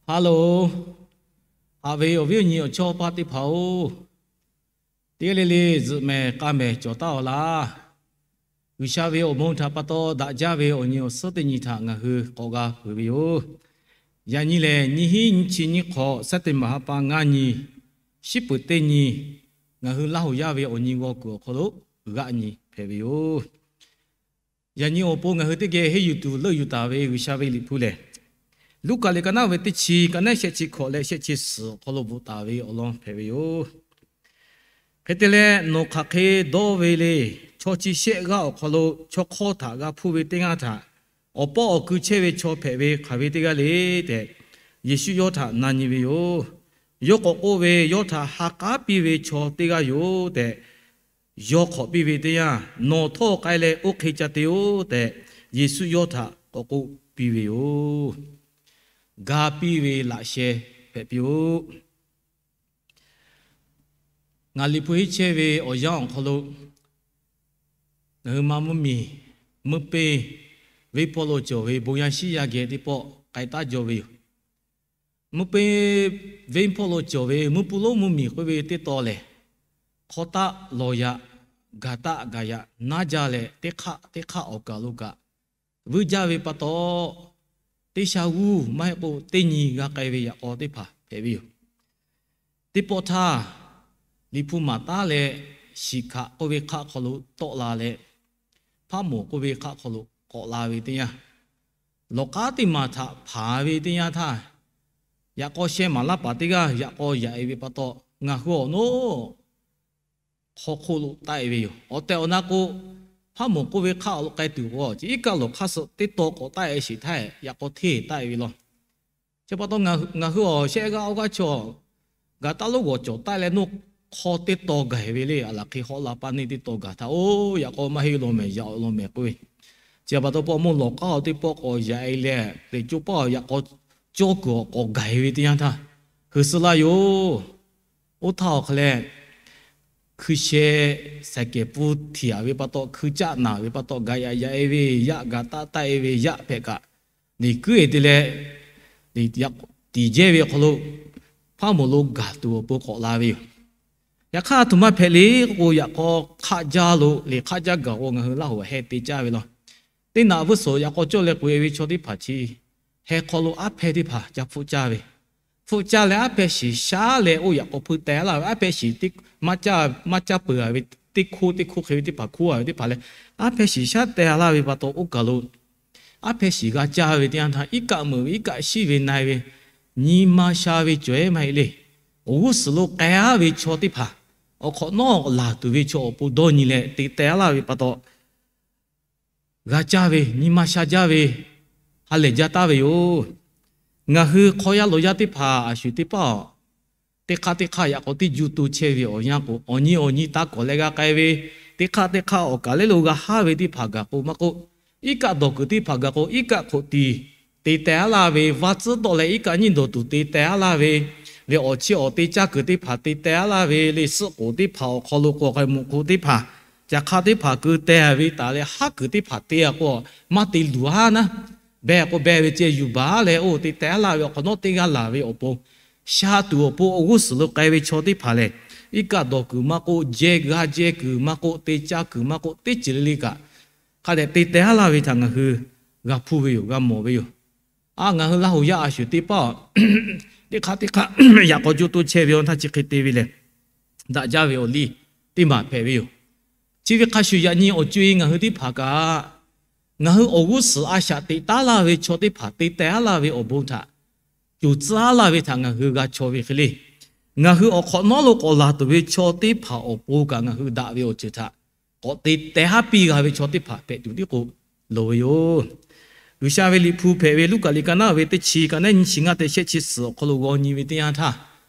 Hello, haꞈ ve awˬ viˉ awˬ nyi awˬ chawˇ paˆ teˇ hpaˍ-oˬ, teˇ g'aˇ le le zuhꞈ mehˍ k'a mehˍ cawˬ taˉ-aw laˇ. G'uiˬsha ve awˬ bon htaꞈ pa taw daꞈ jaˇ ve awˬ nyi awˬ suhˉ teˇ nyi htaꞈ ngaˬ hui k'awꞈ g'a hpeuꞈ ve yoˬ. Yaꞈ nyi lehˬ, nyiˇ hinˉ nyiˇ chi nyiˇ hk'awꞈ, September ha pa ngaˇ nyi, shiˉ peuˍ teˇ nyi, ngaˬ hui Laˇ huˍ yaˇ ve awˬ nyi g'aw kuiˬ awˬ hk'aw lo g'aˆ nyi hpehꞈ ve yoˬ. Yaꞈ nyi awˬ pon ngaˬ hui teˇ geh henˇ yuˬ tuˬ leuˆ yuˬ taˍ ve G'uiˬsha ve liꞈ hpu lehˬ, Luˉkaꞈ liꞈ ka naˉ ve teˇ chi ka naˉ shehˆ chi hkawꞈ leh shehˆ chi suhˍ awˬ hk'aw lo bvuhꞈ taˍ ve awˬ lawn hpehꞈ ve yoˬ. Hk'e te leh, nawˬ hk'aˬ hk'e dawˇ ve le. Chaw chi shehˆ g'aˇ awˬ hk'aw lo chaw hk'awˇ htaꞈ g'a hpuˇ ve teˇ g'aˇ htaꞈ awˬ pawˆ awˬ kui chehˇ ve chaw hpehꞈ ve hk'aˬ ve teˇ g'aˇ le tehꞈ, Yeˍsuˆ yawˇ htaꞈ na nyi ve yoˬ. Yawˇ k'awꞈ k'oˆ ve, Yawˇ htaꞈ ha k'aˉ piˇ ve chaw teˇ g'aˇ yoˬ tehꞈ, yawˇ hk'awꞈ piˇ ve teˇ yanˇ, Nawˬ htawˇ k'ai leh oˇ hk'e ca te-oˆ tehꞈ, Yeˍsuˆ yawˇ htaꞈ k'awꞈ k'oˆ piˇ ve yoˬ. Ga piˇ ve laꞈ sheh hpehꞈ piˇ-oˆ. Ngaˬ liꞈ hpu henˇ chehˇ ve awˬ yanˇ awˬ hk'aw lo, ngaˬ hui ma mvuhˇ miˬ, mvuhˇ peˇ, venˇ hpawˇ lo cawˬ ve bon yaˇ shiˉ yaˇ geh teˇ pawˆ k'ai taˉ jaw ve yoˬ. Mvuhˇ peˇ, venˇ hpawˇ lo cawˬ ve mvuhˇ puˇ lonˉ mvuhˇ miˬ k'oˆ ve teˇ taw lehˬ, hk'aw taˆ lawˬ yaꞈ, gaˬ taˆ gaˬ yaꞈ naˉ jaˇ leh, teˇ hk'aˆ teˇ hk'aˆ awˬ kaˬ lo kaꞈ vuiˇ jaˇ ve pa taw, teˇ sha g'uˇ maˇ heˆ k'o teˇ nyi g'a k'ai ve yaꞈ k'aw teˇ hpaˍ hpehꞈ ve yoˬ. Teˇ pawˆ htaˇ, liꞈ hpu maˍ taˉ leh, shiˍ hkaꞈ k'oˆ ve hk'aˆ hk'aw lo tawˆ la leh, hpaˇ moˍ k'oˆ ve hk'aˆ hk'aw lo k'awꞈ la ve teˇ yanˇ, lawˬ k'aˉ teˇ maˬ htaꞈ hpanˍ ve teˇ yanˇ htaˇ, yaꞈ k'aw sheh maˍ laˇ paˍ teˇ g'aˇ yaꞈ k'aw yaꞈ-e ve pa taw, ngaˬ hui awˬ nawˉ hk'aw hk'oˆ lo taˆ-e ve yoˬ. Awˬ tehˬ awˬ na k'o, hpaˇ moˍ k'oˆ ve hk'aˆ awˬ lo k'ai tuˬ k'o, chi iˉ kaˆ lawˬ hk'aˇ suh teˇ taw k'awꞈ taˆ-e sheˍ htaˇ, yaꞈ k'aw hteˇ taˆ-e ve law. Chi pa taw, ngaˬ hui awˬ shehˆ g'aˇ awˇ g'aˇ chaw gaˬ taˉ lonˉ g'awˬ cawˬ taˆ leh, nawˬ hk'aw teˇ taw gaˬ ve le. A laˬ hk'e hawˆ la pa neˇ teˇ taw gaˬ htaˇ, oˇ yaꞈ k'aw maˇ heˆ law mehˍ, yaꞈ law mehˍ k'oˆ ve. Chi pa taw, pawˆ mawˇ lawˬ k'aˉ-oˬ teˇ pawˆ k'awꞈ yaꞈ-e leh, teꞈ coˇ paˆ yaꞈ k'aw cawˇ kuiˬ awˬ k'awꞈ gaˬ ve teˇ yanˇ htaˇ, hui suh laˇ yoˬ. Oˇ htaˇ awˬ hk'a leh, hkui sheh saiˍ kehˍ pfuhˇ htiꞈ-a ve pa taw, hkui caˆ naˬ ve pa taw, gaˬ yaꞈ yaꞈ-e ve yaˆ, gaˬ taˆ taˆ-e ve yaˆ hpehꞈ kaꞈ, liꞈ kuiˉ-e te leh, tiˍ jehˇ ve awˬ hk'aw lo hpaˇ moˍ lo gaˬ tuˬ awˬ pon k'awꞈ la ve yoˬ. Yaꞈ hk'aˇ, a htoꞈ ma hpehꞈ le k'o, yaꞈ k'aw hk'aˆ jaˇ lo, liꞈ hk'aˆ jaˇ gaˬ k'o, ngaˬ hui Laˇ huˍ heh te caˇ ve law. Teˇ naꞈ vuhˇ suhˍ yaꞈ k'aw cawˇ leh k'oꞈ-e ve chaw teˇ hpaˍ chi, heh hk'aw lo aˉ hpehˇ teˇ hpaˍ ca hpfuhˆ caˇ ve, hpfuhˆ caˇ leh aˉ hpehˇ shiˍ shaˉ leh, oˇ yaꞈ k'aw hpui teh laˇ ve, aˉ hpehˇ shiˍ maˇ caˇ peuˬ-a ve, teˇ hkoˇ teˇ hkoˇ hk'e ve teˇ hpaˍ hkoˇ-a ve teˇ hpaˍ leh, aˉ hpehˇ shiˍ shaˉ teh laˇ ve pa taw, oˇ kaˬ lo aˉ hpehˇ shiˍ g'a caˇ ve teˇ yanˇ htaˇ, iˉ kaˆ meuꞈ ve, iˉ kaˆ shiˉ ve na-e ve, nyi ma sha ve cawˬ-ehˉ maˇ heˆ le. Awˬ g'uˇ suhˍ lo k'ai-a ve chaw teˇ hpaˍ, awˬ hk'awꞈ nawˉ laˬ tuˬ ve chaw awˬ pon dawˇ nyi leh te teh laˇ ve pa taw, g'a caˇ ve, nyi ma sha jaˇ ve, ha lehˬ jaˇ taˍ ve yoˬ. Ngaˬ hui hk'aw yaˇ lawˬ yaˇ teˇ hpaˍ a shu teˇ hpaˍ-oˬ, teˇ hk'aˇ teˇ hk'aˇ yaꞈ k'aw teˇ juˇ to chehˇ ve awˬ yanˇ k'o, awˬ nyi awˬ nyi taˇ kawˍ leh g'a k'ai ve, teˇ hk'aˇ teˇ hk'aˇ awˬ kaˬ lehˉ lo g'a haˉ ve teˇ hpaˍ gaˬ k'o maˇ k'oˆ, iˉ kaˆ dawˬ kuiˬ teˇ hpaˍ gaˬ k'o, iˉ kaˆ hk'oꞈ tiˍ te teh laˇ ve, vaˇ tcuhˉ tawˆ leh iˉ kaˆ nyiˇ dawˬ tuˬ te teh laˇ ve, ve awˬ chi awˬ te caˇ kuiˬ teˇ hpaˍ te teh laˇ ve le, suhˆ k'oˍ teˇ hpaˍ awˬ hk'aw lo k'o, k'ai moꞈ hk'oˆ teˇ hpaˍ, caˬ hk'aˇ teˇ hpaˍ keu teh ve taˍ leh, haˉ kuiˬ teˇ hpaˍ te-a k'o, maˇ te luˬ haˉ naˉ, beh k'o beh ve ceh yuˬ baˬ leh, oˇ te teh laˇ ve awˬ hk'awꞈ nawˉ teˇ g'aˇ laˬ ve awˬ pon, sha tuˬ awˬ pon awˬ g'uˇ suhˍ lo k'ai ve chaw teˇ hpaˍ lehˬ, iˉ kaˆ dawˬ kuiˬ maˇ k'oˆ, jehˇ g'aˇ jehˇ kuiˬ maˇ k'oˆ, te caˇ kuiˬ maˇ k'oˆ, teˇ ceuˬ le le kaꞈ hk'a dehꞈ te teh laˇ ve htaꞈ ngaˬ hui g'a hpuˇ ve yoˬ, g'a mawˬ ve yoˬ. A, ngaˬ hui Laˇ huˍ yaˇ a shu teˇ hpaˍ-oˬ, teˇ hk'aˇ teˇ hk'aˇ yaꞈ k'aw juˇ to chehˇ ve awˬ htaˇ chi hk'e te ve lehˬ, daꞈ jaˇ ve awˬ liˇ teˇ maˬ hpehꞈ ve yoˬ. Chi ve hk'a shuˍ yaꞈ nyi awˬ co-e ngaˬ hui teˇ hpaˍ kaꞈ, ngaˬ hui awˬ g'uˇ suhˍ a shaꞈ teꞈ taˉ laˇ ve chaw teˇ hpaˍ te teh laˇ ve awˬ bon htaꞈ, coˬ tcuhˉ laˇ ve htaꞈ ngaˬ hui g'a chaw ve hk'e le. Ngaˬ hui awˬ hk'awꞈ nawˉ lo k'awꞈ laˬ tuˬ ve chaw teˇ hpaˍ awˬ pon kaꞈ ngaˬ hui daꞈ ve awˬ ceuˬ htaꞈ k'awꞈ te teh haˉ piˇ g'a ve chaw teˇ hpaˍ hpehꞈ tuˬ tiˉ k'o loˍ ve yoˬ. G'uiˬsha ve liꞈ hpu hpehꞈ ve Luˉkaꞈ liꞈ ka naˉ ve teˇ chi ka naˉ nyiˇ chi ngaˇ te shehˆ chi suhˍ awˬ hk'aw lo g'aw nyi ve teˇ yanˇ htaˇ,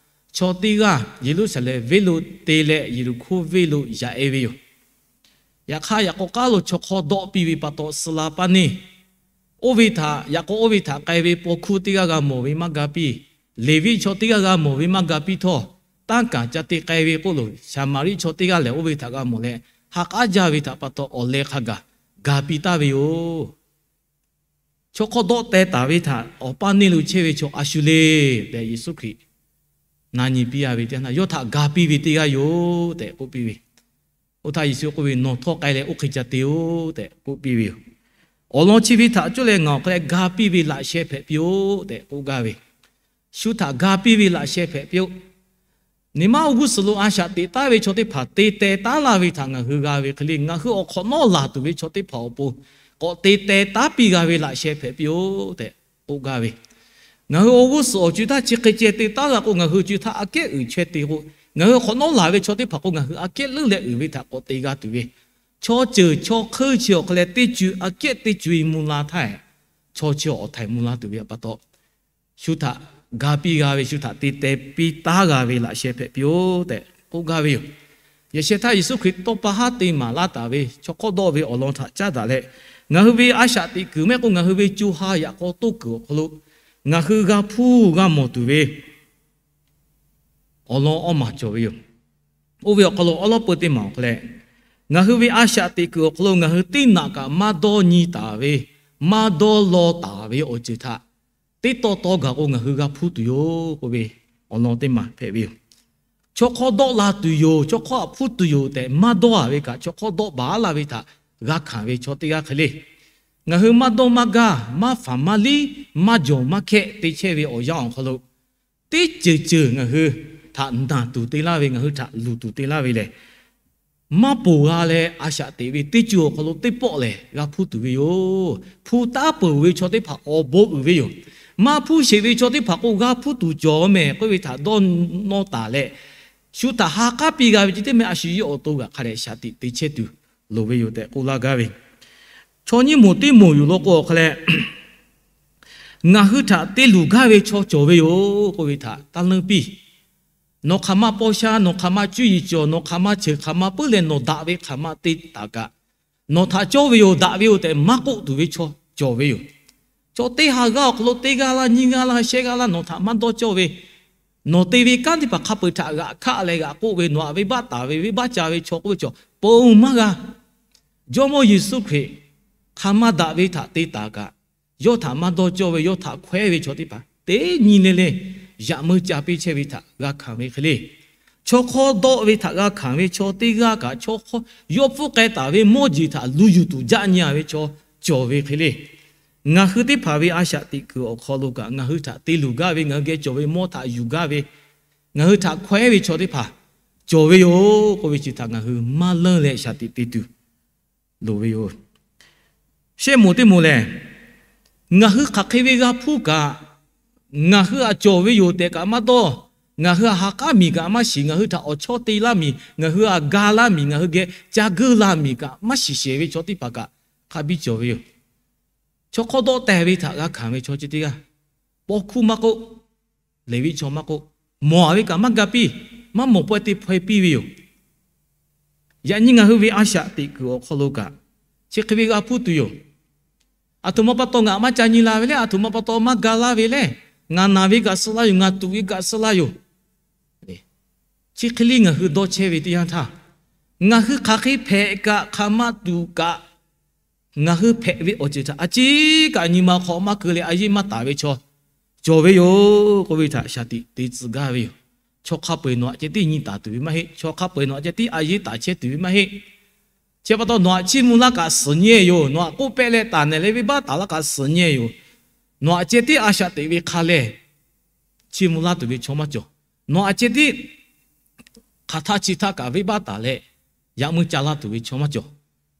chaw teˇ g'aˇ Yeˍruˆsaˍlehnˍ venˇ lo te leh Yeˍriˆhkoˇ venˇ lo yaꞈ-e ve yoˬ. Yaꞈ hk'aˇ, yaꞈ k'aw k'aˉ lo chaw hk'awˇ dawˆ piˇ ve pa taw, suh la paˇ neˇ. Oˇ ve htaꞈ, yaꞈ k'aw oˇ ve htaꞈ k'ai ve paw hkuˇ teˇ g'aˇ g'a mawˬ ve maˇ ga piˇ. Leˍviˆ chaw teˇ g'aˇ g'a mawˬ ve maˇ ga piˇ htawˇ, tanˇ kaˍ ca te k'ai ve k'oˆ loˬ, Saˍmaˍriˆ chaw teˇ g'aˇ lehˬ oˇ ve htaꞈ g'a mawˬ leh, ha k'aˉ jaˇ ve htaꞈ pa taw awˬ leh hk'a gaˬ ga piˇ taˍ ve yoˬ. Chaw hk'awˇ dawˆ teh taˍ ve htaꞈ awˬ paˇ neˇ lo chehˇ ve chaw a shu le tehꞈ Yeˍsuˆ Hkriꞈ na nyi piˇ a ve teˇ yanˇ, yawˇ htaꞈ ga piˇ ve teˇ g'aˇ yoˬ tehꞈ k'oˆ piˇ ve. Oˇ htaˇ Yeˍsuˆ k'oˆ ve, Nawˬ htawˇ k'ai leh oˇ hk'e ca te-oˬ tehꞈ k'oˆ piˇ ve yoˬ. Awˬ lawn chi ve htaꞈ cawˇ leh ngaˬ awˬ hk'aw leh ga piˇ ve laꞈ sheh hpehꞈ piˇ-oˆ tehꞈ k'oˆ gaˇ ve, shu htaꞈ ga piˇ ve laꞈ sheh hpehꞈ piˇ-oˆ. Nyi ma awˬ g'uˇ suhˍ lo a shaꞈ teꞈ taˉ ve chaw teˇ hpaˍ te teh taˉ laˇ ve htaꞈ ngaˬ hui g'a ve hk'e le, ngaˬ hui awˬ hk'awꞈ nawˉ laˬ tuˬ ve chaw teˇ hpaˍ awˬ pon k'awꞈ te teh taˉ piˇ g'a ve laꞈ sheh hpehꞈ piˇ-oˆ tehꞈ k'oˆ gaˇ ve. Ngaˬ hui awˬ g'uˇ suhˍ awˬ co-e htaˇ chi hk'e ceh te taˉ g'a k'o, ngaˬ hui co-e htaˇ aꞈ kehˉ uiˍ chaweh te k'o, ngaˬ hui awˬ hk'awꞈ nawˉ laˬ ve chaw teˇ hpaˍ k'o, ngaˬ hui aꞈ kehˉ leuˉ leh uiˍ ve htaꞈ k'awꞈ te g'a tuˬ ve, chaw ceuˬ chaw hk'euˇ chi awˬ hk'aw leh teˇ co-e aꞈ kehˉ teˇ co-e mvuh la htaˇ, chaw chi awˬ htaiˍ mvuh la tuˬ ve pa taw, shu htaꞈ ga piˇ g'a ve, shu htaꞈ te teh piˇ taˉ g'a ve laꞈ sheh hpehꞈ piˇ-oˆ tehꞈ k'oˆ gaˇ ve yoˬ. Yaꞈ sheh htaˇ Yeˍsuˆ Hkriꞈ tawˇ pa haˉ te maˍ laˇ taˍ ve chaw hk'awˇ dawˆ ve awˬ lawn htaꞈ caˉ daꞈ leh, ngaˬ hui ve a shaꞈ teꞈ kuiˬ mehˆ k'o, ngaˬ hui ve co ha yaꞈ k'aw toˇ kuiˬ awˬ hk'aw lo ngaˬ hui g'a hpuˇ g'a mawˬ tuˬ ve awˬ lawn awˇ maˬ cawˬ ve yoˬ. Oˇ ve awˬ hk'aw lo awˉ lawˉ peu teˇ maˬ awˬ hk'aw leh, ngaˬ hui ve a shaꞈ teꞈ kuiˬ awˬ hk'aw lo ngaˬ hui teˇ naꞈ kaꞈ maˇ dawˇ nyi taˍ ve, maˇ dawˇ law taˍ ve awˬ ceuˬ htaꞈ teˇ taw taw gaˬ k'o, ngaˬ hui g'a hpuˇ tuˬ yoˬ k'oˆ ve awˬ lawn teˇ maˬ hpehꞈ ve yoˬ. Chaw hk'awˇ dawˆ la tuˬ yoˬ, chaw hk'awˇ aꞈ hpuˇ tuˬ yoˬ tehꞈ maˇ dawˇ a ve kaꞈ, chaw hk'awˇ dawˆ baˬ laˇ ve htaꞈ g'a hkanˍ ve chaw teˇ g'aˇ hk'e le. Ngaˬ hui maˇ dawˇ maˇ gaˇ, maˇ faˍ maˇ liˇ, maˇ jawˬ maˇ hkehˆ te chehˇ ve awˬ yanˇ awˬ hk'aw lo, teˇ ceuˬ ceuˬ ngaˬ hui htaꞈ naˬ tuˬ te laˇ ve, ngaˬ hui htaꞈ luˬ tuˬ te laˇ ve lehˬ, maˇ ponˬ g'a leh a shaꞈ teꞈ ve teˇ co awˬ hk'aw lo teˇ pawˆ lehˬ g'a hpuˇ tuˬ ve yoˬ. Hpu taˉ peuˬ ve chaw teˇ hpaˍ awˬ bon uiˍ ve yoˬ. Maˇ hpuˇ sheˍ ve chaw teˇ hpaˍ k'o, g'a hpuˇ tuˬ cawˬ mehˍ k'oˆ ve htaꞈ dawˇ nawˇ taˍ leh, shu htaꞈ ha k'aˉ piˇ g'a ve ceh tiˉ mehˆ a shu yawˇ awˬ to g'aꞈ hk'a dehꞈ shaˍ tiꞈ te chehˇ tuˬ loˍ ve yoˬ tehꞈ k'oˆ laˇ gaˇ ve. Chaw nyiˇ moˍ teˇ moˍ yoˬ law k'o awˬ hk'aw leh, ngaˬ hui htaꞈ te luˬ gaˇ ve chaw cawˬ ve yoˬ k'oˆ ve htaꞈ taˇ leunˇ piˇ. Nawˬ hk'aˬ ma paw sha, nawˬ hk'aˬ ma cuˇ yiˍ cawˬ, nawˬ hk'aˬ ma cheuˬ hk'aˬ ma puiˉ leh nawˬ daꞈ ve hk'aˬ ma te taˍ kaꞈ, nawˬ htaꞈ cawˇ ve yoˬ, daꞈ ve yoˬ tehꞈ maˇ k'oˆ tuˬ ve chaw cawˬ ve yoˬ. Chaw teˇ ha g'aˇ awˬ hk'aw lo teˇ g'aˇ laˇ, nyiˇ g'aˇ laˇ, shehˆ g'aˇ laˇ nawˬ htaꞈ maˇ dawˇ cawˇ ve, nawˬ te ve kanˉ teˇ hpaˍ hk'a peu-eˬ htaꞈ g'aꞈ hkaˆ leh g'aꞈ k'oˆ ve, nawˬ aꞈ venˇbaˆ taˍ ve, venˇbaˆ ca ve chaw k'oˆ ve cawˬ ponˬ maˇ g'a. Jawˇmawˇ Yeˍsuˆ Hkriꞈ hk'aˬ ma daꞈ ve htaꞈ te taˍ kaꞈ, yawˇ htaꞈ maˇ dawˇ cawˇ ve, yawˇ htaꞈ hkawehˉ ve chaw teˇ hpaˍ teˇ nyi le le yaꞈ meuˇ ca piˇ chehˇ ve htaꞈ g'a hkanˍ ve hk'e le. Chaw hk'awˇ dawˆ ve htaꞈ g'a hkanˍ ve chaw teˇ g'aˇ kaꞈ, chaw hk'awˇ yawˇ pfuhˇ k'ai taˍ ve mawˇ jeˬ htaꞈ lu yuˬ tuˬ jaˆ nyi a ve chaw cawˬ ve hk'e le. Ngaˬ hui teˇ hpaˍ ve a shaꞈ teꞈ kuiˬ awˬ hk'aw lo kaꞈ, ngaˬ hui htaꞈ te luˬ gaˇ ve, ngaˬ hui geh cawˬ ve mawˇ htaꞈ yuˬ gaˇ ve, ngaˬ hui htaꞈ hkawehˉ ve chaw teˇ hpaˍ cawˬ ve yoˬ k'oˆ ve chi htaꞈ ngaˬ hui maˇ leunˇ leh shaˍ tiꞈ te tuˬ loˍ ve yoˬ. Shehˆ moˍ teˇ moˍ lehˬ, ngaˬ hui hk'aˬ hk'e ve g'a hpuˇ kaꞈ, ngaˬ hui aꞈ cawˬ ve yoˬ tehꞈ kaꞈ maˇ dawˇ, ngaˬ hui aꞈ ha k'aˉ miˬ kaꞈ maˇ shiˍ, ngaˬ hui htaꞈ awˬ chawˇ te laˇ miˬ, ngaˬ hui aꞈ ga laˇ miˬ, ngaˬ hui geh ca geuˆ la miˬ kaꞈ maˇ shiˍ shehˍ ve chaw teˇ hpaˍ kaꞈ hk'a biˇ cawˬ ve yoˬ. Chaw hk'awˇ dawˆ teh ve htaꞈ g'a hkanˍ ve chaw chi teˇ g'aˇ, paw hkuˇ maˇ k'oˆ, leˬ ve chaw maˇ k'oˆ, mawˬ a ve kaꞈ maˇ ga piˇ, maˇ mawˬ pawehˇ te hpaw-e piˇ ve yoˬ. Yaꞈ nyi ngaˬ hui ve a shaꞈ teꞈ kuiˬ awˬ hk'aw lo kaꞈ, chi hk'e ve g'a hpuˇ tuˬ yoˬ. Aˬ htoꞈ ma pa taw ngaˬ maˇ ca nyi la ve le, aˬ htoꞈ ma pa taw maˇ ga laˇ ve le, ngaˬ naˬ ve kaꞈ suh laˇ yoˬ, ngaˬ tuꞈ ve kaꞈ suh laˇ yoˬ. Chi hk'e le ngaˬ hui dawˇ chehˇ ve teˇ yanˇ htaˇ, ngaˬ hui hk'aˬ hk'e hpehꞈ kaꞈ hk'aˬ ma tuˬ kaꞈ, ngaˬ hui hpehꞈ ve awˬ ceuˬ htaꞈ a ciˉ kaꞈ nyi ma hk'aw maˇ keu leh a yeˇ maˇ taˍ ve chaw cawˬ ve yoˬ k'oˆ ve htaꞈ shaˍ tiꞈ te tcuh gaˇ ve yoˬ. Chaw hk'a peu-eˬ nawˬ aꞈ ceh tiˉ nyi taˍ tuˬ ve maˇ heˆ. Chaw hk'a peu-eˬ nawˬ aꞈ ceh tiˉ a yeˇ taˍ chehˇ tuˬ ve maˇ heˆ. Chi pa taw nawˬ aꞈ chiˇ mvuh laˇ kaꞈ suhˍ nyi-e yoˬ. Nawˬ aꞈ k'oˆ pehˆ leh taˍ nehˬ leh venˇbaˆ taˍ laˇ kaꞈ suhˍ nyi-e yoˬ. Nawˬ aꞈ ceh tiˉ a shaꞈ teꞈ ve hk'a lehˬ, chiˇ mvuh laˇ tuˬ ve chaw maˇ cawˬ. Nawˬ aꞈ ceh tiˉ hk'aˬ htaˇ chi htaˇ kaꞈ venˇbaˆ taˍ leh, yaꞈ meuˇ ca laˇ tuˬ ve chaw maˇ cawˬ.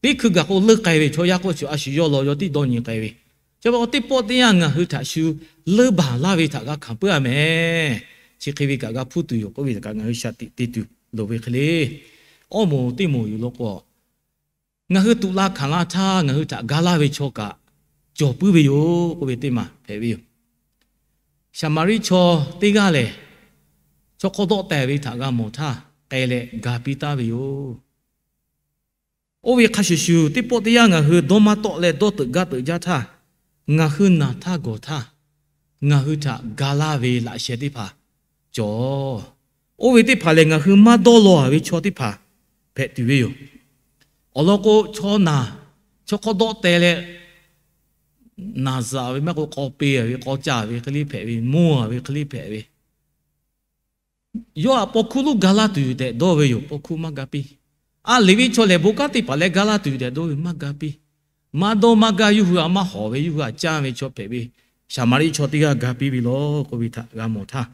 Teˇ hkui gaˬ k'o leuˇ k'ai ve chaw yaˇ k'oˆ chi a shu yawˇ law yaw tiˉ dawˇ nyi k'ai ve. Chi pa taw teˇ pawˆ teˇ yanˇ ngaˬ hui htaꞈ shu leuˇ baˬ laˇ ve htaꞈ g'a hkanˍ puiˉ a mehˍ. Chi hk'e ve kaꞈ g'a hpuˇ tuˬ yoˬ k'oˆ ve kaꞈ ngaˬ hui shaˍ tiꞈ te tuˬ loˍ ve hk'e le. Awˇ moˍ teˇ moˍ yoˬ law k'o, ngaˬ hui tuꞈ la hkanˍ la htaˇ ngaˬ hui htaꞈ ga laˇ ve chaw kaꞈ cawˬ puiˉ ve yoˬ k'oˆ ve teˇ maˬ hpehꞈ ve yoˬ. Saˍmaˍriˆ chaw teˇ g'aˇ lehˬ, chaw hk'awˇ dawˆ teh ve htaꞈ g'a mawˬ htaˇ k'ai leh ga piˇ taˍ ve yoˬ. Oˇ ve hk'a shuˍ shuˍ teˇ pawˆ teˇ yanˇ ngaˬ hui dawˇ maˇ tawˆ leh dawˇ teuꞈ gaˇ teuꞈ jaˇ htaˇ, ngaˬ hui naˬ htaˇ gawˬ htaˇ, ngaˬ hui htaꞈ ga laˇ ve laꞈ sheh teˇ hpaˍ cawˬ. Oˇ ve teˇ hpaˍ lehˬ ngaˬ hui maˇ dawˇ law a ve chaw teˇ hpaˍ hpehꞈ tuˬ ve yoˬ. Awˬ lawn k'o, chaw naˬ, chaw hk'awˇ dawˆ teh leh naˬ zaꞈ ve maˇ k'oˆ, k'aw pe ve, k'aw caˇ ve hk'e le hpehꞈ ve, mawˇ ve hk'e le hpehꞈ ve, yawˇ htaꞈ paw hkuˇ lonˉ ga laˇ tuˬ yoˬ tehꞈ dawˇ ve yoˬ. Paw hkuˇ maˇ ga piˇ. A, Leˍviˆ chaw lehˬ bon kanˉ teˇ hpaˍ leh ga laˇ tuˬ yoˬ tehꞈ dawˇ ve maˇ ga piˇ. Maˇ dawˇ maˇ gaˇ, yawˇ hui htaꞈ maˇ hawˍ ve, yawˇ hui htaꞈ caˇ ve chaw hpehꞈ ve Saˍmaˍriˆ chaw teˇ g'aˇ ga piˇ ve law k'oˆ ve htaꞈ g'a mawˬ htaˇ,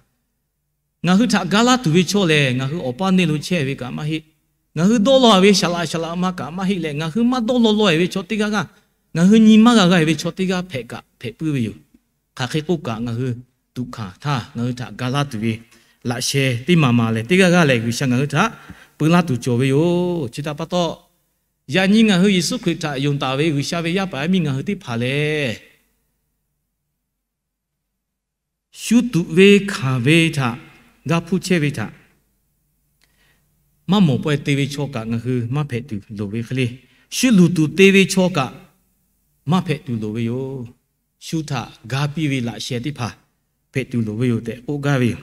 ngaˬ hui htaꞈ ga laˇ tuˬ ve chaw lehˬ, ngaˬ hui awˬ paˇ neˇ lo chehˇ ve kaꞈ maˇ heˆ. Ngaˬ hui dawˇ law ve saˍ laꞈ saˍ laꞈ ma kaꞈ maˇ heˆ leh, ngaˬ hui maˇ dawˇ law law e ve chaw teˇ g'aˇ g'aˇ, ngaˬ hui nyi maˇ g'a g'a e ve chaw teˇ g'aˇ hpehꞈ kaꞈ hpehꞈ puiˉ ve yoˬ. Hk'aˬ hk'e k'oˆ kaꞈ, ngaˬ hui tuꞈ hkanˍ htaˇ ngaˬ hui htaꞈ ga laˇ tuˬ ve laꞈ sheh teˇ maˬ maˬ lehˬ, teˇ g'aˇ g'aˇ lehˬ G'uiˬsha ngaˬ hui htaꞈ peu laˇ tuˬ cawˬ ve yoˬ. Chi htaꞈ pa taw, yaꞈ nyi ngaˬ hui Yeˍsuˆ Hkriꞈ htaꞈ yonˍ taˍ ve G'uiˬsha ve yaˇ paˍ yaˇ miˇ ngaˬ hui teˇ hpaˍ lehˬ, shu tuꞈ ve hkanˍ ve htaꞈ g'a hpuˇ chehˇ ve htaꞈ maˇ mawˬ pawehˇ te ve chaw kaꞈ ngaˬ hui maˇ hpehꞈ tuˬ loˍ ve hk'e le, shu luˬ tuˬ te ve chaw kaꞈ maˇ hpehꞈ tuˬ loˍ ve yoˬ. Shu htaꞈ ga piˇ ve laꞈ sheh teˇ hpaˍ hpehꞈ tuˬ loˍ ve yoˬ tehꞈ k'oˆ gaˇ ve yoˬ.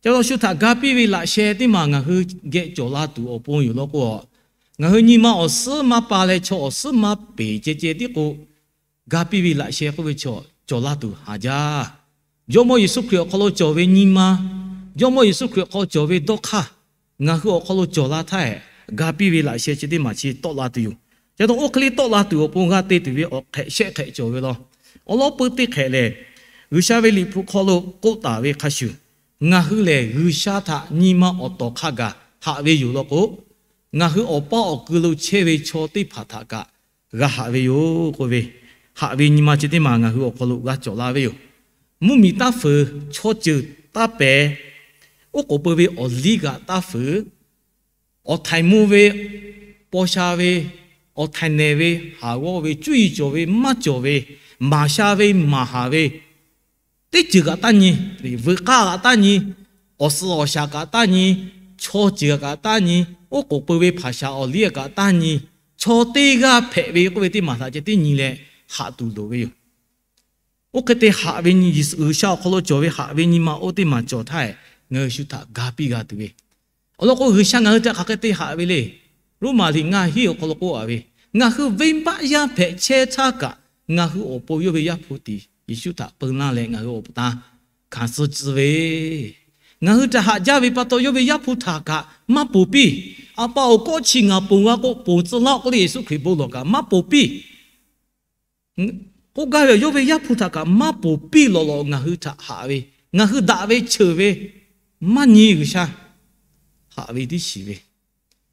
Ca la shu htaꞈ ga piˇ ve laꞈ sheh teˇ maˬ ngaˬ hui geh cawˬ la tuˬ awˬ pon yoˬ law k'o, ngaˬ hui nyi ma awˬ suhˉ maˇ pa leh chaw awˬ suhˉ maˇ peˍ ceh ceh tiˉ k'o, ga piˇ ve laꞈ sheh k'oˆ ve chaw cawˬ la tuˬ haˍ jaˇ. Jawˇmawˇ Yeˍsuˆ Hkriꞈ awˬ hk'aw lo cawˬ ve nyi ma, Jawˇmawˇ Yeˍsuˆ Hkriꞈ awˬ hk'aw cawˬ ve dawˇ hk'aˇ, ngaˬ hui awˬ hk'aw lo cawˬ la htaˇ, ga piˇ ve laꞈ sheh chi teˇ maˬ chi tawˆ la tuˬ yoˬ. Ca la oˇ hk'e le tawˆ la tuˬ awˬ pon g'a te tuˬ ve awˬ hk'ehꞈ shehˆ hk'ehꞈ cawˬ ve law. Awˬ lawn peuˇ teˇ hk'ehꞈ lehˬ, G'uiˬsha ve Liꞈ hpu hk'aw lo k'oˆ taˍ ve hk'a shuˍ, ngaˬ hui lehˬ G'uiˬsha htaꞈ nyi ma awˬ tawˍ hk'a gaˬ haꞈ ve yoˬ law k'o, ngaˬ hui awˬ paˇ awˬ kui lo chehˇ ve chaw teˇ hpaˍ htaꞈ kaꞈ g'a haꞈ ve yoˬ k'oˆ ve, haꞈ ve nyi ma chi teˇ maˬ ngaˬ hui awˬ hk'aw lo g'a cawˬ la ve yoˬ. Mvuhˇmiˬ taˇ fuiˍ, chaw ceuˬ taˇ pehˍ, oˉ k'oˍ peu ve awˬ liˇ kaꞈ taˇ fuiˍ, awˬ htaiˍ mvuh ve, paw sha ve, awˬ htaiˍ nehˬ ve, haˍ g'awˇ ve, cuˇ yiˍ cawˬ ve maˇ cawˬ ve, maˍ sha ve maˍ haˍ ve, teˇ ceuˬ kaꞈ taˇ nyi, veuꞈ k'aˇ kaꞈ taˇ nyi, awˬ suhˍ awˬ shaˍ kaꞈ taˇ nyi, chaw ceuˬ kaꞈ taˇ nyi, oˉ k'oˍ peu ve hpaˍ shaˍ awˬ liˇ kaꞈ taˇ nyi, chaw teˇ g'aˇ hpehꞈ ve k'oˆ ve teˇ maˬ htaꞈ ceh tiˉ nyi leh haꞈ tuˬ loˍ ve yoˬ. Oˇ hk'e te haꞈ ve nyi, G'uiˬsha awˬ hk'aw lo cawˬ ve haꞈ ve nyi ma oˇ teˇ maˬ cawˬ htaˇ, ngaˬ hui shu htaꞈ ga piˇ g'a tuˬ ve. Awˬ lawn k'o, G'uiˬsha ngaˬ hui htaꞈ hk'aˬ hk'e te haꞈ ve le. Roˉmaꞈ liꞈ ngaˇ hinˉ awˬ hk'aw lo k'oˆ a ve, ngaˬ hui venˇbaˆ yaˇ hpehꞈ chehˇ htaˇ kaꞈ, ngaˬ hui awˬ pon yawˇ ve Yaˇ hpu tiˍ Yeˍsuˆ htaꞈ peu laˇ leh ngaˬ hui awˬ pa taw hkanˍ suh tcuh ve, ngaˬ hui htaꞈ haꞈ jaˇ ve pa taw, yawˇ ve Yaˇ hpu htaꞈ kaꞈ maˇ ponˬ piˇ. A pa awˬ kawˆ chi ngaˬ ponˬ g'a k'o, ponˬ tcuh laˇ-oˆ k'oˆ le, Yeˍsuˆ Hkriꞈ bon lawˬ kaꞈ maˇ ponˬ piˇ. K'oˆ gaˇ ve yoˬ, yawˇ ve Yaˇ hpu htaꞈ kaꞈ maˇ ponˬ piˇ lawꞈ lawꞈ ngaˬ hui htaꞈ haꞈ ve, ngaˬ hui daꞈ ve cheuˬ ve maˇ nyi G'uiˬsha haꞈ ve tiˉ shiˍ ve.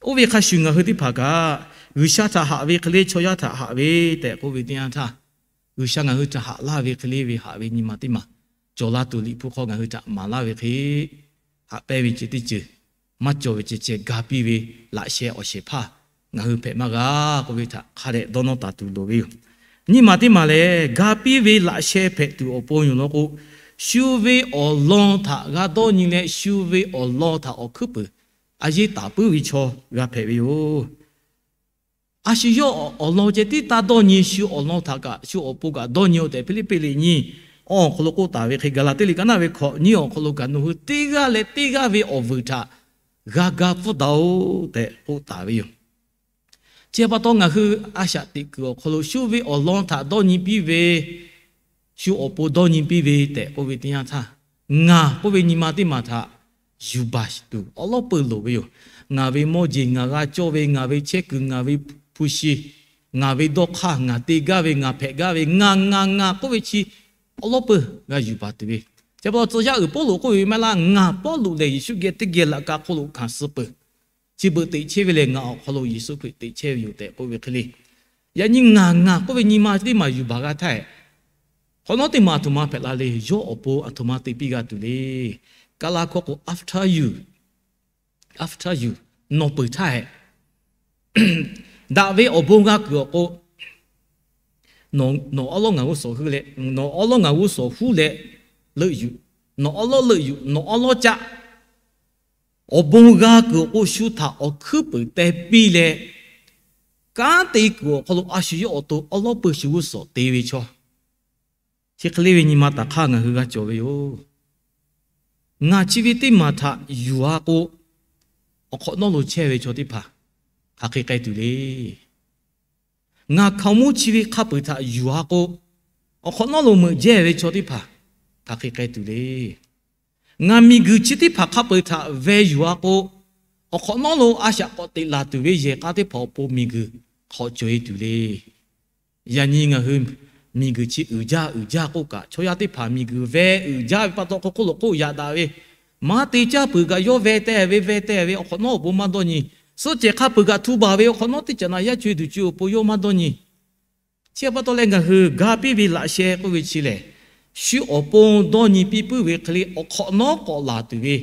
Oˇ ve hk'a shuˍ ngaˬ hui teˇ hpaˍ kaꞈ G'uiˬsha htaꞈ haꞈ ve hk'e le chaw yaˇ htaꞈ haꞈ ve tehꞈ k'oˆ ve teˇ yanˇ htaˇ, G'uiˬsha ngaˬ hui htaꞈ haꞈ laˇ ve hk'e le ve haꞈ ve nyi ma teˇ maˬ cawˬ la tuˬ Liꞈ hpu hk'aw ngaˬ hui htaꞈ maˍ laˇ ve hk'e, haꞈ pehnˇ ve ceh teˇ ceuˬ maˇ cawˬ ve ceh ceh ga piˇ ve laꞈ sheh awˬ shehˍ hpaˇ ngaˬ hui hpehꞈ maˇ g'a k'oˆ ve htaꞈ hk'a dehꞈ dawˇ nawˇ taˍ tuˬ loˍ ve yoˬ. Nyi ma teˇ maˬ lehˬ, ga piˇ ve laꞈ sheh hpehꞈ tuˬ awˬ pon yoˬ law k'o, shu ve awˬ lawn htaꞈ g'a dawˇ nyi leh, shu ve awˬ lawn htaꞈ awˬ hkuiˉ puiˍ a yeˇ taˍ puiˉ ve chaw g'a hpehꞈ ve yoˬ. A shu yawˇ awˬ lawn ceh tiˉ taˇ dawˇ nyi, shu awˬ lawn htaꞈ kaꞈ shu awˬ pon kaꞈ dawˇ nyi-oˬ tehꞈ, Hpiˇliˇpiˆ liꞈ nyiˇ awˬ hk'aw lo k'oˆ taˍ ve hk'e, Gaˍlaˍtiˆ liꞈ ka naˇ ve hkawꞈ nyiˇ awˬ hk'aw lo kaꞈ, nawˬ hui teˇ g'aˇ leh teˇ g'aˇ ve awˬ vuiˬ htaꞈ g'a ga pfuhˇ daꞈ-oˬ tehꞈ k'oˆ taˍ ve yoˬ. Chi pa taw ngaˬ hui a shaꞈ teꞈ kuiˬ awˬ hk'aw lo shu ve awˬ lawn htaꞈ dawˇ nyi piˇ ve, shu awˬ pon dawˇ nyi piˇ ve tehꞈ k'oˆ ve teˇ yanˇ htaˇ, ngaˬ k'oˆ ve nyi ma teˇ maˬ htaꞈ yuˬ baˬ tuˬ awˉ lawˉ peu loˍ ve yoˬ. Ngaˬ ve mawˇ jeˬ, ngaˬ g'a cawˇ ve, ngaˬ ve chehˇ kuiˬ, ngaˬ ve hpu shi, ngaˬ ve dawˇ hk'aˇ, ngaˬ te gaˇ ve, ngaˬ hpehꞈ gaˇ ve, ngaˬ ngaˬ ngaˬ k'oˆ ve chi awˉ lawˉ peu g'a yuˬ baˬ tuˬ ve. Chi pa taw tcuh yaˇ uiˍ Pawˇluꞈ k'oˆ ve maˇ heˆ laˇ, ngaˬ Pawˇluꞈ lehˬ Yeˍsuˆ geh teˇ geh laꞈ ka hk'oˆ lo hkanˍ suh peuˬ. Chi beuꞈ teꞈ chehˇ ve lehˬ, ngaˬ awˬ hk'aw lo Yeˍsuˆ Hkriꞈ teꞈ chehˇ ve yoˬ tehꞈ k'oˆ ve hk'e le. Yaꞈ nyi ngaˬ ngaˬ k'oˆ ve nyi ma teˇ maˬ yuˬ baˬ g'a htaˇ, hk'awꞈ nawˉ teˇ maˬ a htoꞈ ma hpehꞈ la le, yawˇ awˬ pon a htoꞈ ma te piˇ g'a tuˬ le. Kaˍlaˍ hkawˇ k'o after you, after you, nawˬ peuˬ htaˇ hehꞈ, daꞈ ve awˬ bon g'a kuiˬ awˬ k'o, nawˬ awˉ lawˉ ngaˬ g'uˇ suhˍ hu leh, nawˬ awˉ lawˉ ngaˬ g'uˇ suhˍ hu leh leuˆ yuˬ, nawˬ awˉ lawˉ leuˆ yuˬ, nawˬ awˉ lawˉ caˆ. Awˬ bon g'a kuiˬ awˬ k'o shu htaꞈ awˬ hkuiˉ puiˍ teh piˇ leh, kanˉ te kuiˬ awˬ hk'aw lo a shu yawˇ awˬ to awˉ lawˉ peu shu g'uˇ suhˍ te ve chaw, chi hk'e le ve nyi ma taˍ hk'aˇ ngaˬ hui g'a cawˬ ve yoˬ. Ngaˬ chi ve teˇ maˬ htaꞈ yuˬ-a k'o, awˬ hk'awꞈ nawˉ lo chehˇ ve chaw teˇ hpaˍ hk'aˬ hk'e k'ai tuˬ le. Ngaˬ hkaoˍmonˇ chi ve hk'a peu-eˬ htaꞈ yuˬ-a k'o, Awˬ hk'awꞈ nawˉ lo meuꞈ jehˇ ve chaw teˇ hpaˍ hk'aˬ hk'e k'ai tuˬ le. Ngaˬ miˬguiˬ chi teˇ hpaˍ hk'a peu-eˬ htaꞈ veh yuˬ-a k'o, awˬ hk'awꞈ nawˉ lo a shaꞈ k'awꞈ teꞈ laˬ tuˬ ve yehˬ k'a teˇ hpaˍ awˬ pon miˬguiˬ hk'awꞈ cawˬ-e tuˬ le. Yaꞈ nyi ngaˬ hui miˬguiˬ chi uiˍ jaˇ uiˍ jaˇ k'oˆ kaꞈ, chaw yaˇ teˇ hpaˍ miˬguiˬ veh uiˍ jaˇ ve pa taw, hk'aw hk'oˆ lo hk'oˆ yaꞈ daꞈ ve, maˇ te caˇ peuˬ kaꞈ yawˇ veh teh ve veh teh ve awˬ hk'awꞈ nawˉ awˬ pon maˇ dawˇ nyi. Suhˆ cehˬ hk'a peuˬ kaꞈ htu baˬ ve awˬ hk'awꞈ nawˉ teˇ caꞈ naꞈ yaˇ co-e tuˬ co-e awˬ pon yawˇ maˇ dawˇ nyi. Chi pa taw leh ngaˬ hui ga piˇ ve laꞈ sheh k'oˆ ve chi lehˬ, shu awˬ pon dawˇ nyi piˇ puiˉ ve hk'e le awˬ hk'awꞈ nawˉ k'awꞈ laˬ tuˬ ve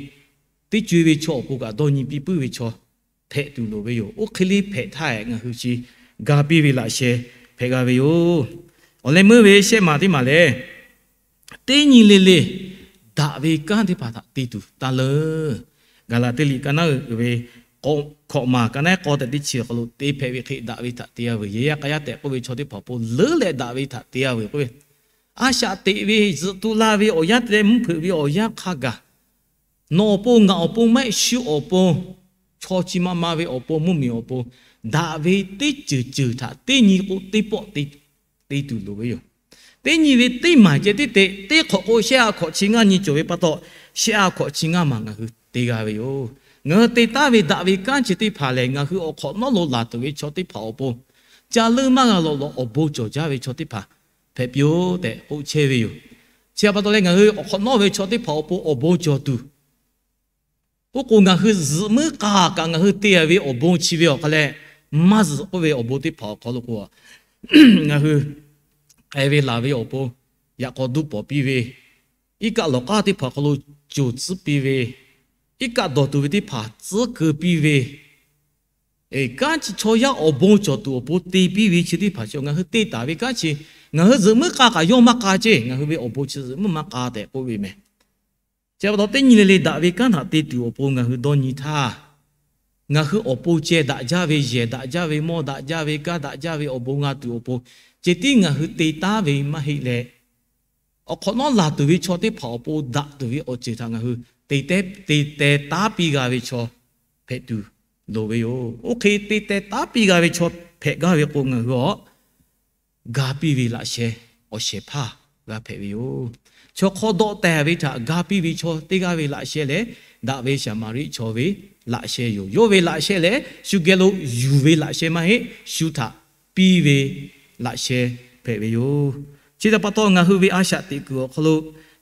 teˇ co-e ve chaw awˬ pon kaꞈ dawˇ nyi piˇ puiˉ ve chaw hpehꞈ tuˬ loˍ ve yoˬ. Oˇ hk'e le hpehꞈ htaˇ ngaˬ hui chi ga piˇ ve laꞈ sheh hpehꞈ g'a ve yoˬ. Awˬ leh meuˇ ve shehˆ maˬ teˇ maˬ lehˬ, teˇ nyi le le daꞈ ve kanˉ teˇ hpaˍ htaꞈ te tuˬ taˇ leuˉ. Gaˍlaˍtiˆ liꞈ ka naˉ uiˍ ve hkawꞈ maˬ ka naˉ k'aw tehꞈ teˇ chi awˬ hk'aw lo te hpehꞈ ve hk'e, daꞈ ve htaꞈ te-a veuˬ. Yehˬ yaˇ k'a yaˇ tehꞈ k'oˆ ve chaw teˇ hpaˍ awˬ pon leuˉ leh daꞈ ve htaꞈ te-a veuˬ k'oˆ ve, a shaꞈ teꞈ ve zuhꞈ tu la ve awˬ yanˇ te leh mvuhˇ hpeuꞈ ve awˬ yanˇ hk'a gaˬ, nawˬ awˬ pon ngaˬ awˬ pon maˇ heˆ, shu awˬ pon, chaw chi ma ma ve awˬ pon, mvuhˇmiˬ awˬ pon, daꞈ ve teˇ ceuˬ ceuˬ htaꞈ teˇ nyi k'o teˇ pawˆ te tuˬ loˍ ve yoˬ. Teˇ nyi ve teˇ maˬ ceh tiˉ te, teˇ hk'awꞈ k'o shehˆ a hkawꞈ chi ngaˇ nyi cawˬ ve pa taw, shehˆ a hkawꞈ chi ngaˇ maˬ ngaˬ hui te g'a ve yoˬ. Ngaˬ hui te taˉ ve daꞈ ve kanˉ chi teˇ hpaˍ lehˬ, ngaˬ hui awˬ hk'awꞈ nawˉ lo laˬ tuˬ ve chaw teˇ hpaˍ awˬ pon, ca leuˉ maˇ g'a lawꞈ lawꞈ awˬ bon cawˬ jaˇ ve chaw teˇ hpaˍ hpehꞈ piˇ-oˆ tehꞈ k'oˆ chehˇ ve yoˬ. Chi pa taw leh ngaˬ hui awˬ hk'awꞈ nawˉ ve chaw teˇ hpaˍ awˬ pon awˬ bon cawˬ tuˬ, oˇ k'o ngaˬ hui zuhꞈ muiˉ k'a kaꞈ ngaˬ hui te-a ve awˬ bon chi ve awˬ hk'a leh, maˇ zuhꞈ k'oˆ ve awˬ bon teˇ hpaˍ awˬ hk'aw lo k'o, ngaˬ hui k'ai ve laˬ ve awˬ pon yaꞈ k'aw duˇ pawˍ piˇ ve, iˉ kaˆ lawˬ k'aˉ teˇ hpaˍ hk'aw lo coˬ tcuhˉ piˇ ve, iˉ kaˆ dawˬ tuˬ ve teˇ hpaˍ tcuhˉ keu piˇ ve, kanˉ chi chaw yaˇ awˬ bon cawˬ tuˬ awˬ pon te piˇ ve chi teˇ hpaˍ chi ngaˬ hui te taˍ ve kanˉ chi, ngaˬ hui zuhꞈ muiˉ k'a kaꞈ yawˇ maˇ k'a ceˇ, ngaˬ hui ve awˬ bon chi zuhꞈ muiˉ maˇ k'a tehꞈ k'oˆ ve meh. Chi pa taw teˇ nyi le le daꞈ ve kanˉ htaꞈ te tuˬ awˬ pon ngaˬ hui dawˇ nyi htaˇ, ngaˬ hui awˬ pon ceh daꞈ jaˇ ve, yehˬ daꞈ jaˇ ve, mawˇ daꞈ jaˇ ve, kanˉ daꞈ jaˇ ve awˬ bon g'a tuˬ awˬ pon, ceh tiˉ ngaˬ hui te taˉ ve maˇ heˆ leh, awˬ hk'awꞈ nawˉ laˬ tuˬ ve chaw teˇ hpaˍ awˬ pon daꞈ tuˬ ve awˬ ceuˬ htaꞈ ngaˬ hui te te te taˉ piˇ g'a ve chaw hpehꞈ tuˬ loˍ ve yoˬ. Oˇ hk'e te te taˉ piˇ g'a ve chaw hpehꞈ gaˇ ve k'o, ngaˬ hui awˬ ga piˇ ve laꞈ sheh awˬ shehˍ hpaˇ g'a hpehꞈ ve yoˬ. Chaw hk'aw dawˆ teh ve htaꞈ ga piˇ ve chaw teˇ g'aˇ ve laꞈ sheh lehˬ, daꞈ ve Saˍmaˍriˆ chaw ve laꞈ sheh yoˬ. Yawˇ ve laꞈ sheh lehˬ, shu geh lo yuˬ ve laꞈ sheh maˇ heˆ, shu htaꞈ piˇ ve laꞈ sheh hpehꞈ ve yoˬ. Chi htaꞈ pa taw, ngaˬ hui ve a shaꞈ teꞈ kuiˬ awˬ hk'aw lo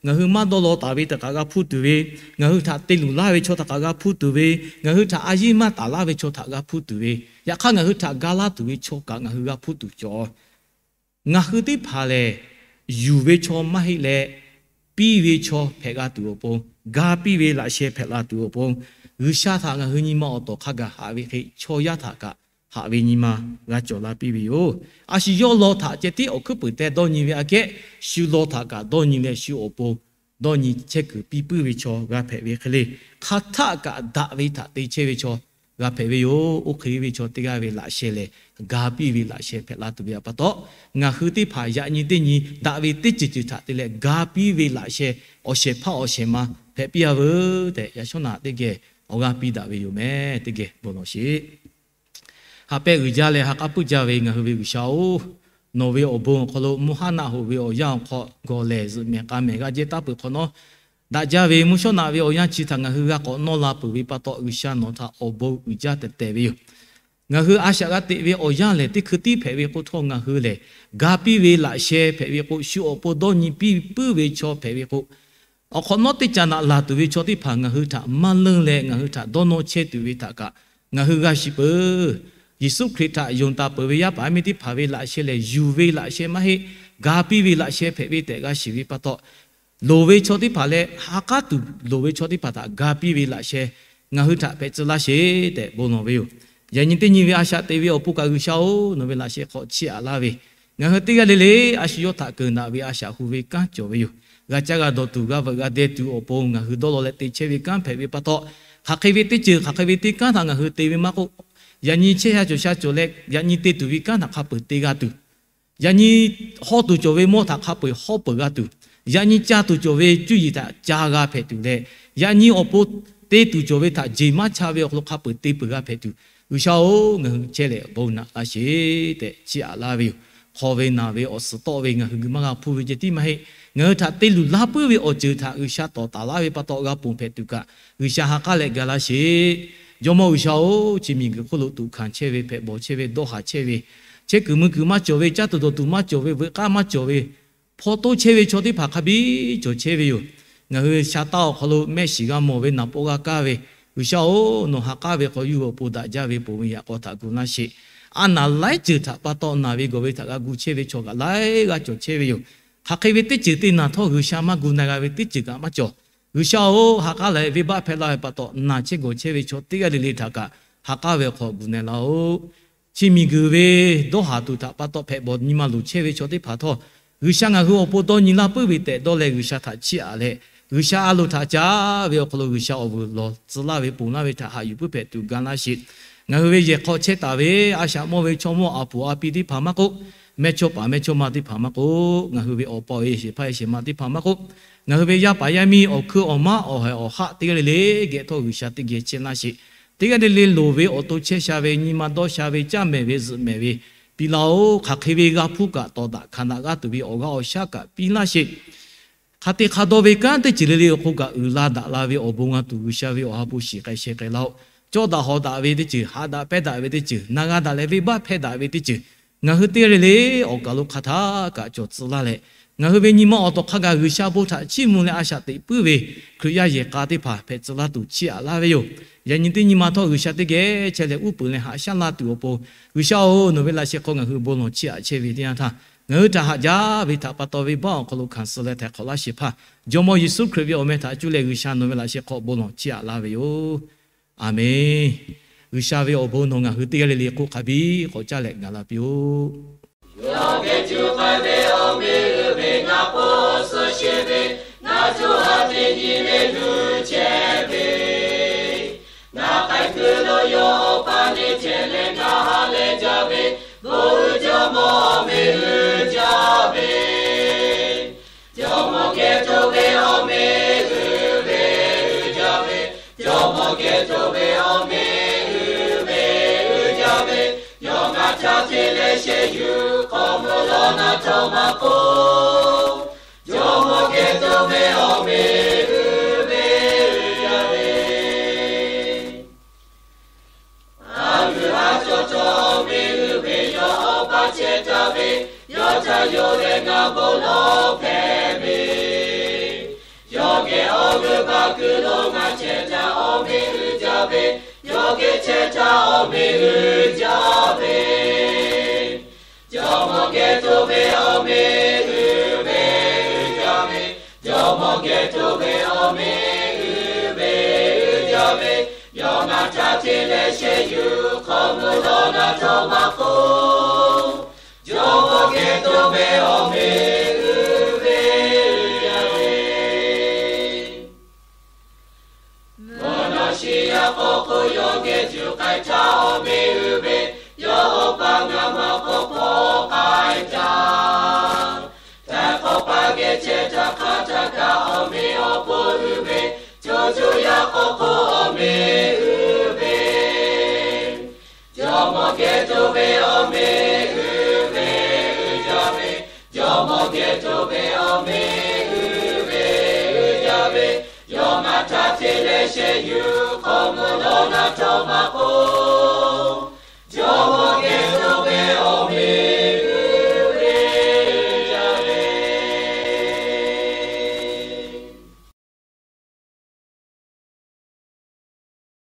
ngaˬ hui maˇ dawˇ law taˍ ve htaꞈ kaꞈ g'a hpuˇ tuˬ ve, ngaˬ hui htaꞈ te luˬ laˇ ve chaw htaꞈ kaꞈ g'a hpuˇ tuˬ ve, ngaˬ hui htaꞈ a yiˇ maˇ taˍ laˇ ve chaw htaꞈ g'a hpuˇ tuˬ ve, yaꞈ hk'aˇ ngaˬ hui htaꞈ ga laˇ tuˬ ve chaw kaꞈ ngaˬ hui g'a hpuˇ tuˬ cawˬ. Ngaˬ hui teˇ hpaˍ lehˬ, yuˬ ve chaw maˇ heˆ leh, piˇ ve chaw hpehꞈ g'a tuˬ awˬ pon, ga piˇ ve laꞈ sheh hpehꞈ la tuˬ awˬ pon, G'uiˬsha htaꞈ ngaˬ hui nyi ma awˬ tawˍ hk'a gaˬ haꞈ ve hk'e, chaw yaˇ htaꞈ kaꞈ haꞈ ve nyi ma g'a cawˬ la piˇ ve yoˬ. A shu yawˇ law htaꞈ ceh tiˉ awˬ hkuiˉ puiˍ teh dawˇ nyi ve aꞈ kehˉ, shu law htaꞈ kaꞈ dawˇ nyi leh shu awˬ pon dawˇ nyi chehˇ kuiˬ piˇ puiˉ ve chaw g'a hpehꞈ ve hk'e le, hk'aˬ htaˆ kaꞈ daꞈ ve htaꞈ te chehˇ ve chaw g'a hpehꞈ ve yoˬ. Oˇ hk'e ve chaw teˇ g'aˇ ve laꞈ sheh lehˬ, ga piˇ ve laꞈ sheh hpehꞈ la tuˬ ve pa taw, ngaˬ hui teˇ hpaˍ yaꞈ nyi teˇ nyi daꞈ ve teˇ ceuˬ ceuˬ htaꞈ te leh ga piˇ ve laꞈ sheh awˬ shehˍ hpaˇ awˬ shehˍ ma hpehꞈ piˇ-a veuˬ tehꞈ, yaꞈ shawˉ naꞈ teˇ geh awˬ g'aˇ piˇ daꞈ ve yoˬ meh. Teˇ geh bon lawˬ sheˍ. Ha pehˇ g'uiˬ jaˇ leh ha k'aˉ puiˉ jaˇ ve ngaˬ hui ve G'uiˬsha-oˬ, nawˬ ve awˬ bon awˬ hk'aw lo mvuhˇ haˉ naˆ hoꞈ ve awˬ yanˇ awˬ hk'aw gawˬ lehˬ zuhꞈ mehˍ k'a mehˍ g'a jehˇ taˉ peuˬ hk'awꞈ nawˉ, daꞈ jaˇ ve mvuhˇ shawˉ naꞈ ve awˬ yanˇ chi htaꞈ ngaˬ hui g'a k'awꞈ nawˇ la peuˬ ve pa taw, G'uiˬsha nawˬ htaꞈ awˬ bon uiˍ jaˇ tehˬ tehˬ ve yoˬ. Ngaˬ hui a shaꞈ g'a teꞈ ve awˬ yanˇ lehˬ teˇ hkui tiˉ hpehꞈ ve k'o htawˇ, ngaˬ hui lehˬ ga piˇ ve laꞈ sheh hpehꞈ ve k'o, shu awˬ pon dawˇ nyi piˇ puiˉ ve chaw hpehꞈ ve k'o, awˬ hk'awꞈ nawˉ teˇ caꞈ naꞈ laˬ tuˬ ve chaw teˇ hpaˍ ngaˬ hui htaꞈ maˇ leunˇ leh ngaˬ hui htaꞈ dawˇ nawˇ chehˇ tuˬ ve htaꞈ kaꞈ ngaˬ hui g'a shiˍ peuˬ. Yeˍsuˆ Hkriꞈ htaꞈ yonˍ taˍ peuˬ ve yaˇ paˍ yaˇ miˇ teˇ hpaˍ ve laꞈ sheh lehˬ, yuˬ ve laꞈ sheh maˇ heˆ, ga piˇ ve laꞈ sheh hpehꞈ ve tehꞈ g'a shiˍ ve pa taw, loˍ ve chaw teˇ hpaˍ leh ha k'aˉ tuˬ loˍ ve chaw teˇ hpaˍ htaꞈ ga piˇ ve laꞈ sheh ngaˬ hui htaꞈ hpehꞈ tcuh laˇ sheˍ tehꞈ bon lawˬ ve yoˬ. Yaꞈ nyi teˇ nyi ve a shaꞈ teꞈ ve awˬ pon kaꞈ G'uiˬsha-oˬ, nawˬ ve laꞈ sheh hk'aw chiˇ aꞈ laˇ ve, ngaˬ hui teˇ g'aˇ le le a shu yawˇ htaꞈ keunˍ daꞈ ve a shaꞈ hu ve kanˉ cawˬ ve yoˬ. G'a caˇ g'a dawˬ tuˬ, g'a veuꞈ g'a deh tuˬ awˬ pon ngaˬ hui dawˇ law leh te chehˇ ve kanˉ hpehꞈ ve pa taw, hk'aˬ hk'e ve teˇ ceuˬ hk'aˬ hk'e ve teˇ kanˉ htaꞈ ngaˬ hui te ve maˇ k'oˆ, yaꞈ nyi chehˇ sha cawˬ sha cawˬ leh yaꞈ nyi te tuˬ ve kanˉ htaꞈ hk'a peu-eˬ te g'a tuˬ, yaꞈ nyi hawˇ tuˬ cawˬ ve mawˇ htaꞈ hk'a peu-eˬ hawˇ peuˬ g'a tuˬ, yaꞈ nyi ca tuˬ cawˬ ve cuˇ yiˍ htaꞈ ca g'a hpehꞈ tuˬ leh, yaꞈ nyi awˬ pon te tuˬ cawˬ ve htaꞈ jeˬ maˇ cha ve awˬ hk'aw lo hk'a peu-eˬ te peuˬ g'a hpehꞈ tuˬ, G'uiˬsha-oˬ, ngaˬ hui chehˇ leh bon naꞈ laˇ sheˍ tehꞈ chiˇ aꞈ laˇ ve yoˬ. hk'aw ve naˬ ve awˬ suhˍ tawˆ ve ngaˬ hui gui maˇ g'a hpuˇ ve ceh tiˉ maˇ heˆ. Ngaˬ hui htaꞈ te luˬ laˇ puiˉ ve awˬ ceuˬ htaꞈ G'uiˬsha tawˍ taˍ laˇ ve pa taw g'a ponˬ hpehꞈ tuˬ kaꞈ, G'uiˬsha ha k'aˉ leh ga laˇ sheˍ. Jawˇmawˇ G'uiˬsha-oˬ, chi miˬguiˬ hk'oˆ lo tuꞈ hkanˍ chehˇ ve, hpehꞈ bawˬ chehˇ ve, dawˇ haˍ chehˇ ve, chehˇ kuiˬ mui kuiˬ maˇ cawˬ ve, caˇ tuˬ dawˬ tuˬ maˇ cawˬ ve, veuꞈ k'aˇ maˇ cawˬ ve, hpaw toˇ chehˇ ve chaw teˇ hpaˍ hk'a biˇ cawˬ chehˇ ve yoˬ. Ngaˬ hui sha taˇ awˬ hk'aw lo mehˆ shiˍ g'a mawˬ ve, naˍ paw g'a kaˇ ve, G'uiˬsha-oˬ, nawˬ ha k'aˉ ve hk'aw yawˇ hui awˬ pon daꞈ jaˇ ve ponˬ ve yaꞈ k'aw htaꞈ gu laˇ sheˍ. A naˍ laiˉ ceuˬ htaꞈ pa taw naˬ ve gawˬ ve htaꞈ g'a gu chehˇ ve chaw kaꞈ laiˉ g'aˇ cawˬ chehˇ ve yoˬ. Hk'aˬ hk'e ve teˇ ceuˬ te naˬ htawˇ G'uiˬsha maˇ gu na g'a ve teˇ ceuˬ kaꞈ maˇ cawˬ. G'uiˬsha-oˬ, ha k'aˉ leh venˇbaˆ hpehˇ laˇ ve pa taw naˬ chehˇ gawˬ chehˇ ve chaw teˇ g'aˇ le le htaꞈ kaꞈ ha k'aˉ ve awˬ hk'aw gu na laˇ-oˆ. Chi miˬguiˬ ve dawˇ haˍ tuˬ htaꞈ pa taw hpehꞈ bawˬ nyi ma luˬ chehˇ ve chaw teˇ hpaˍ htawˇ, G'uiˬsha ngaˬ hui awˬ pon dawˇ nyi laˇ puiˉ ve tehꞈ dawˇ leh G'uiˬsha htaꞈ chiˇ aꞈ leh, G'uiˬsha a loˍ htaꞈ caˇ ve awˬ hk'aw lo G'uiˬsha awˬ vuiˬ lawˬ tcuh laˇ ve ponˬ laˇ ve htaꞈ haꞈ yuˬ puiˉ hpehꞈ tuˬ ga laˇ sheˍ. Ngaˬ hui ve yehˬ hk'aw chehˇ taˍ ve a shaꞈ mawˇ ve chaw mawˇ a puˍ a pi teˇ hpaˍ maˇ k'oˆ, mehˇchawˇ paˍ mehˇchawˇma teˇ hpaˍ maˇ k'oˆ, ngaˬ hui ve awˬ pa awˬ e shehˍ hpaˇ e shehˍ ma teˇ hpaˍ maˇ k'oˆ, ngaˬ hui ve yaˇ paˍ yaˇ miˇ awˬ hkuiˇ awˬ maˉ awˬ haiˬ awˬ haˆ teˇ g'aˇ le le geh htawˇ G'uiˬsha teˇ geh chehˇ laˇ sheˍ. Teˇ g'aˇ le le loˍ ve awˬ to chehˇ sha ve, nyi ma dawˇ sha ve, caˇ mehˍ ve, zuhꞈ mehˍ ve, piˇ laˇ-oˆ. Hk'aˬ hk'e ve g'a hpuˇ kaꞈ tawˍ daꞈ hkanˍ daꞈ g'aˇ tuˬ ve awˬ g'aˇ awˬ shaˉ kaꞈ piˇ laˇ sheˍ. Hk'a te hk'a dawˇ ve kanˉ teˇ ceuˬ le le awˬ hk'oˆ kaꞈ uiˍ la daꞈ la ve awˬ bon g'a tuˬ G'uiˬsha ve awˬ ha hpu shiˍ k'ai sheh k'ai laˇ-oˆ. Cawˇ daꞈ hawˍ daꞈ ve teˇ ceuˬ, haꞈ daꞈ pehnˇ daꞈ ve teˇ ceuˬ, na g'a daꞈ leh venˇbaˆ hpehˇ daꞈ ve teˇ ceuˬ, ngaˬ hui teˇ g'aˇ le le awˬ kaˬ lo hk'a htaˇ kaꞈ cawˬ tcuh laˇ leh, ngaˬ hui ve nyi ma awˬ tawˍ hk'a gaˬ G'uiˬsha bon htaꞈ chiˇ mvuh leh a shaꞈ teꞈ puiˉ ve Hkriꞈ yaˇ yehˬ k'a teˇ hpaˍ hpehꞈ tcuh laˇ tuˬ chiˇ aꞈ laˇ ve yoˬ. Yaꞈ nyi teˇ nyi ma htawˇ G'uiˬsha teˇ geh chehˇ leh uˉ peunˍ leh haꞈ shaˉ laˇ tuˬ awˬ pon, G'uiˬsha-oˬ, nawˬ ve laꞈ sheh hk'aw ngaˬ hui bon lawˬ chiˇ aꞈ chehˇ ve teˇ yanˇ htaˇ, ngaˬ hui htaꞈ haꞈ jaˇ ve htaꞈ pa taw venˇbaˆ awˬ hk'aw lo hkanˍ suh leh htaiˍ hk'awꞈ laˇ sheˍ hpaˇ Jawˇmawˇ Yeˍsuˆ Hkriꞈ ve awˬ meh htaꞈ cuˇ leh G'uiˬsha nawˬ ve laꞈ sheh hk'aw bon lawˬ chiˇ aꞈ laˇ ve yoˬ. Aˬmenˍ. G'uiˬsha ve awˬ bon nawˬ ngaˬ hui teˇ g'aˇ le le hk'oˆ hk'a biˇ k'awꞈ caˇ leh gaˬ la piˇ-oˆ. Yawˇ geh cuˇ k'ai ve awˬ meh uiˍ ve ngaˬ k'o suh sheˍ ve, ngaˬ co ha teˇ nyi le luˬ chehˇ ve, ngaˬ k'ai kuiˬ lo yawˇ awˬ pa neˇ chehˇ leh ngaˬ ha leh jaˇ ve, bon uiˍ Jawˇmawˇ awˬ meh uiˍ jaˇ ve. Jawˇmawˇ geh to ve awˬ meh uiˍ ve uiˍ jaˇ ve, Jawˇmawˇ geh to ve awˬ meh uiˍ ve uiˍ jaˇ ve, yawˇ ngaˬ htaꞈ te leh shehˍ yuˬ hk'aw mvuh lawˬ naˉ htawˇ maˇ k'oˆ, Jawˇmawˇ geh to ve awˬ meh uiˍ ve uiˍ jaˇ ve. Aˬ vuiˬ a cawˬ cawˬ awˬ meh uiˍ ve yawˇ awˬ pa chehˇ taˍ ve, yawˇ htaꞈ yonˍ leh ngaˬ bon lawˬ hpehꞈ ve. Yawˇ geh awˬ g'euˆ baˬ kuiˬ lo ngaˬ chehˇ htaˇ awˬ meh uiˍ jaˇ ve, yawˇ geh chehˇ htaˇ awˬ meh uiˍ jaˇ ve. Jawˇmawˇ geh to ve awˬ meh uiˍ ve uiˍ jaˇ ve, Jawˇmawˇ geh to ve awˬ meh uiˍ ve uiˍ jaˇ ve, yawˇ ngaˬ htaꞈ te leh shehˍ yuˬ hk'aw mvuh lawˬ naˉ htawˇ maˇ k'oˆ, Jawˇmawˇ geh to ve awˬ meh uiˍ ve uiˍ jaˇ ve. Mvuhˇ naw shiˍ yaˇ k'awꞈ k'oˆ yawˇ geh juˬ k'ai htaˇ awˬ meh uiˍ ve, yawˇ awˬ pa ngaˬ maˇ k'awꞈ hpaw k'ai taˍ. Htaiˍ hk'awꞈ pa geh chehˇ htaˇ hk'a htaˇ kaꞈ awˬ meh awˬ bon uiˍ ve, co co yaˇ k'awꞈ k'oˆ awˬ meh uiˍ ve. Jawˇmawˇ geh to ve awˬ meh uiˍ ve uiˍ jaˇ ve, Jawˇmawˇ geh to ve awˬ meh uiˍ ve uiˍ jaˇ ve, yawˇ ngaˬ htaꞈ te leh shehˍ yuˬ hk'aw mvuh lawˬ naˉ htawˇ maˇ k'oˆ,